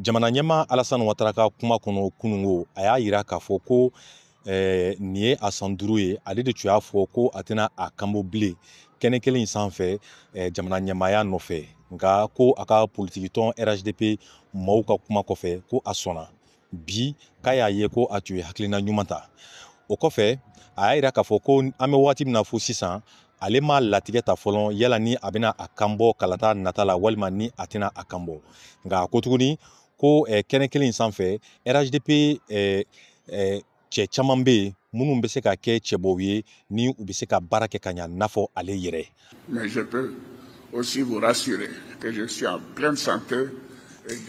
Jamana ɲɛmaa Alassane Ouattara ka kuma kɔnɔ kunungo, a y'a yira k'a fɔ ko nin ye a san 5 ye. Ale de tun y'a fɔ ko a tɛna a kanbɔ bilen kɛnɛ kelen in sanfɛ jamana ɲɛmaaya nɔfɛ. Nka ko a ka politikitɔn RHDP maaw ka kuma kɔfɛ, ko a sɔnna bi, k'a y'a ye ko a tun ye hakilina ɲuman ta. O kɔfɛ, a y'a yira k'a fɔ ko an bɛ waati min na fo sisan, ale ma latigɛ ta fɔlɔ yala ni a bɛna a kanbɔ kalata nata la walima ni a tɛna a kanbɔ. Nka a ko tuguni ko kɛnɛ kelen in sanfɛ, RHDP cɛ caman bɛ yen minnu bɛ se ka kɛ cɛbɔw ye ni u bɛ se ka baara kɛ ka ɲa n'a fɔ ale yɛrɛ. Mais je peux aussi vous rassurer que je suis en pleine santé.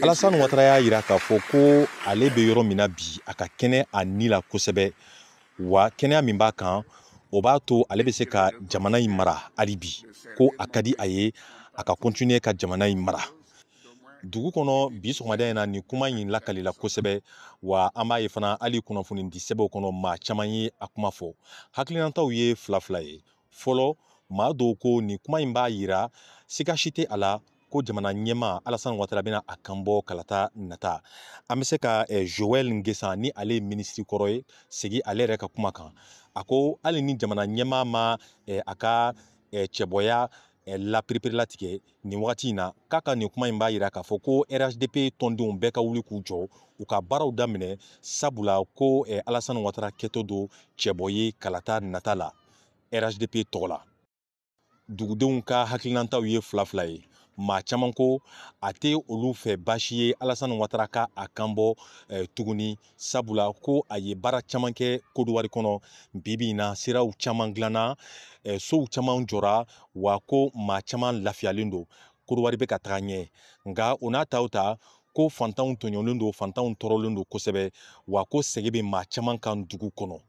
Alassane Ouattara y'a yira k'a fɔ ko ale bɛ yɔrɔ min na bi, a ka kɛnɛ a ni la kosɛbɛ, wa kɛnɛya min b'a kan, o b'a to ale bɛ se ka jamana in mara hali bi. Ko a ka di a ye a ka continuer ka jamana in mara. Dugu kɔnɔ bi sɔgɔmada in na, nin kuma in lakalila kosɛbɛ, wa an b'a ye fana hali kunnafoni di sɛbɛnw kɔnɔ, maa caman ye a kuma fɔ. Hakilinataw ye fila fila ye fɔlɔ. Maa dɔw ko nin kuma in b'a yira siga si tɛ a la ko jamana ɲɛmaa Alassane Ouattara bɛna a kan bɔ kalata nata. An bɛ se ka Joël N'Guessan, ni ale ye minisiri kɔrɔ ye, segi ale yɛrɛ ka kuma kan. A ko hali ni jamana ɲɛmaa ma a ka cɛbɔya lapereperelatigɛ nin wagati in na, k'a ka nin kuma in b'a yira k'a fɔ ko RHDP tɔndenw bɛɛ ka wuli k'u jɔ, u ka baaraw daminɛ, sabula ko Alassane Ouattara kɛtɔ don cɛbɔ ye kalata nata la RHDP tɔgɔ la. Dugudenw ka hakilinataw ye fila fila ye. Maa caman ko a tɛ olu fɛ baasi ye Alassane Ouattara ka a kan bɔ tuguni, sabula ko a ye baara caman kɛ Kodowari kɔnɔ. Bi bi in na, siraw caman dilanna, sow caman jɔra, wa ko maa caman lafiyalen don, Kodowari bɛ ka taga ɲɛ. Nka o n'a taw ta, ko fantanw tɔɲɔlen don, fantanw tɔɔrɔlen don kosɛbɛ, wa ko sɛgɛn bɛ maa caman kan dugu kɔnɔ.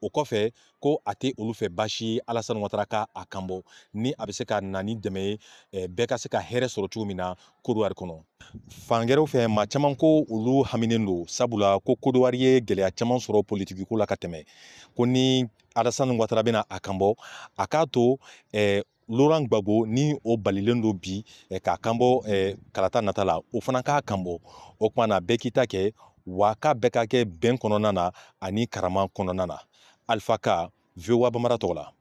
O kɔfɛ, ko a tɛ olu fɛ baasi ye Alassane Ouattara ka a kan bɔ, ni a bɛ se ka na ni dɛmɛ ye, bɛɛ ka se ka hɛrɛ sɔrɔ cogo min na Kodowari kɔnɔ. Fan wɛrɛw fɛ, maa caman ko olu haminen don, sabula ko Kodowari ye gɛlɛya caman sɔrɔ politikiko la ka tɛmɛ. Ko ni Alassane Ouattara bɛna a kan bɔ, a k'a to Laurent Gbagbo, ni o balilen don bi k'a kan bɔ kalata nata la, o fana k'a kan bɔ. O tuma na, bɛɛ k'i ta kɛ, wa k'a bɛɛ ka kɛ bɛn kɔnɔna na ani karama kɔnɔna na. Alpha Ka, VOA Bambara tɔgɔ la.